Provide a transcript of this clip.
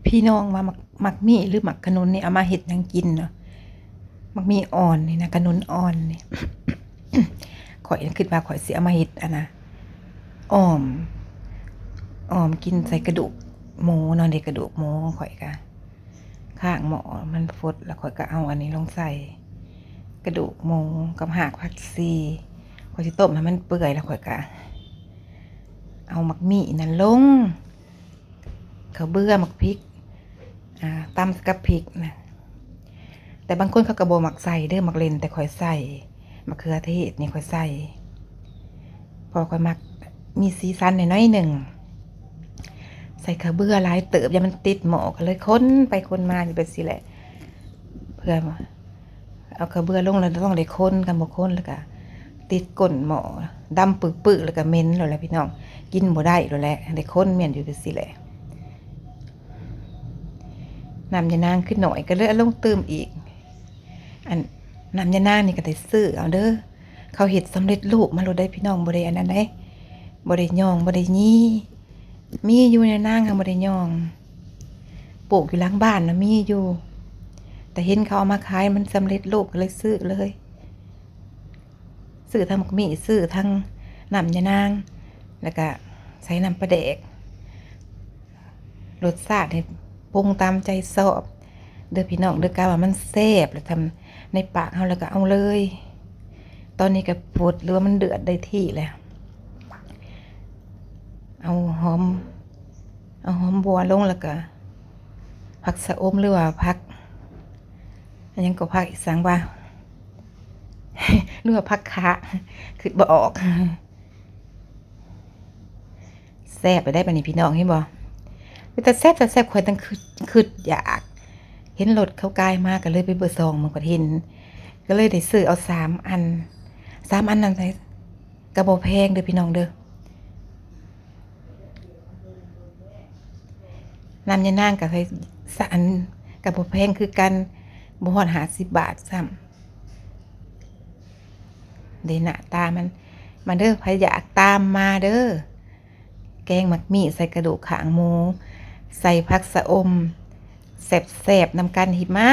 ພີ່ນ້ອງວ່າໝາກ ໝາກມີ້ ຫຼື ໝາກຂະໜຸນນີ້ ເອົາມາເຮັດຫຍັງກິນເນາະ? ໝາກມີ້ອ່ອນນີ້ນະ ຂະໜຸນອ່ອນນີ້ ຂ້ອຍຄິດວ່າຂ້ອຍຊິເອົາມາເຮັດ ອັນນະ ອ່ອມ ອ່ອມກິນໃສ່ກະດູກໝູເນາະ. ເດ ກະດູກໝູຂ້ອຍກະຄ້າງໝໍ້ມັນຟົດ ແລ້ວຂ້ອຍກະເອົາອັນນີ້ລົງໃສ່ ກະດູກໝູກັບຮາກຜັກຊີ. ຂ້ອຍຊິຕົ້ມໃຫ້ມັນເປື່ອຍ ແລ້ວຂ້ອຍກະເອົາໝາກມີ້ນັ້ນລົງ ເຂົ້າເບືອ ໝາກພິກ ອ່າ ຕຳກັບພິກນະ. ແຕ່ບາງຄົນເຂົາກໍບໍ່ມັກໃສ່ເດີ ໝາກເລັ່ນ ແຕ່ຂ້ອຍໃສ່ ມະເຂືອເທດນີ້ຂ້ອຍໃສ່ ເພາະຂ້ອຍມັກມີສີສັນໜ້ອຍໆໜຶ່ງ. ໃສ່ເຂົ້າເບືອຫຼາຍເຕີບ ຢ້ານມັນຕິດໝໍ້ ກໍເລີຍຄົນໄປຄົນມາຢູ່ແບບຊີ້ແຫຼະ ເພື່ອ ເອົາເຂົ້າເບືອລົງແລ້ວຕ້ອງໄດ້ຄົນ ຄັນບໍ່ຄົນແລ້ວກະຕິດກົ້ນໝໍ້ ດຳປຶກໆ ແລ້ວກະເໝັນໂລດແຫຼະພີ່ນ້ອງ ກິນບໍ່ໄດ້ໂລດແຫຼະ. ໄດ້ຄົນແມ່ນຢູ່ຈັ່ງຊີ້ແຫຼະ. ນ້ຳຍານາງຄືໜ້ອຍ ກໍເລີຍເອົາລົງຕື່ມອີກ. ອັນ ນ້ຳຍານາງນີ້ກໍໄດ້ຊື້ເອົາເດີ ເຂົາເຮັດສຳເລັດຮູບມາໂລດເດ້ພີ່ນ້ອງ ບໍ່ໄດ້ອັນນັ້ນເດ້ ບໍ່ໄດ້ຫຍ້ອງ ບໍ່ໄດ້ຢີ່ ມີຢູ່ ຍານາງຫັ້ນບໍ່ໄດ້ຫຍ້ອງ ປູກຢູ່ຫຼັງບ້ານນະມີຢູ່ ແຕ່ເຫັນເຂົາເອົາມາຂາຍມັນສຳເລັດຮູບ ກໍເລີຍຊື້ເລີຍ ຊື້ທັງໝາກມີ້ ຊື້ທັງນ້ຳຍານາງ ແລ້ວກະໃສ່ນ້ຳປາແດກ ລົດຊາດນີ້ປຸງຕາມໃຈຊອບເດີພີ່ນ້ອງເດີ ກະວ່າມັນແຊບແລ້ວ ທຳໃນປາກເຮົາແລ້ວກະເອົາເລີຍ. ຕອນນີ້ກະຟົດ ຫຼືວ່າມັນເດືອດໄດ້ທີ່ແລ້ວ ເອົາຫອມ ເອົາຫອມບົ່ວລົງ ແລ້ວກະຜັກຊະອົມ ຫຼືວ່າຜັກ ອັນຫຍັງກໍຜັກອີ່ຫຍັງວ່າ ຫຼືວ່າຜັກຂະ ຄິດບໍ່ອອກ. ແຊບແລ້ວໄດ໋ບາດນີ້ພີ່ນ້ອງ ເຫັນບໍ່ ເປັນຕາແຊບ ຕາແຊບ ຂ້ອຍຈັ່ງຄິດ ຄິດຢາກ ເຫັນລົດເຂົາກາຍມາ ກໍເລີຍໄປເບິ່ງ ສ່ອງເບິ່ງ ກໍເຫັນ ກໍເລີຍໄດ້ຊື້ເອົາສາມອັນ ສາມອັນນັ້ນ ກໍບໍ່ແພງເດີພີ່ນ້ອງເດີ. ນ້ຳຍານາງກໍໃສ່ສາມອັນ ກໍບໍ່ແພງຄືກັນ ບໍ່ຮອດຫ້າສິບບາດຊ້ຳ. ເດ້ ໜ້າຕາມັນ ມາເດີ ໃຜຢາກຕາມມາເດີ ແກງໝາກມີ້ໃສ່ກະດູກຂ້າງໝູ ໃສ່ຜັກຊະອົມ ແຊບໆນຳກັນ ຮີບມາ.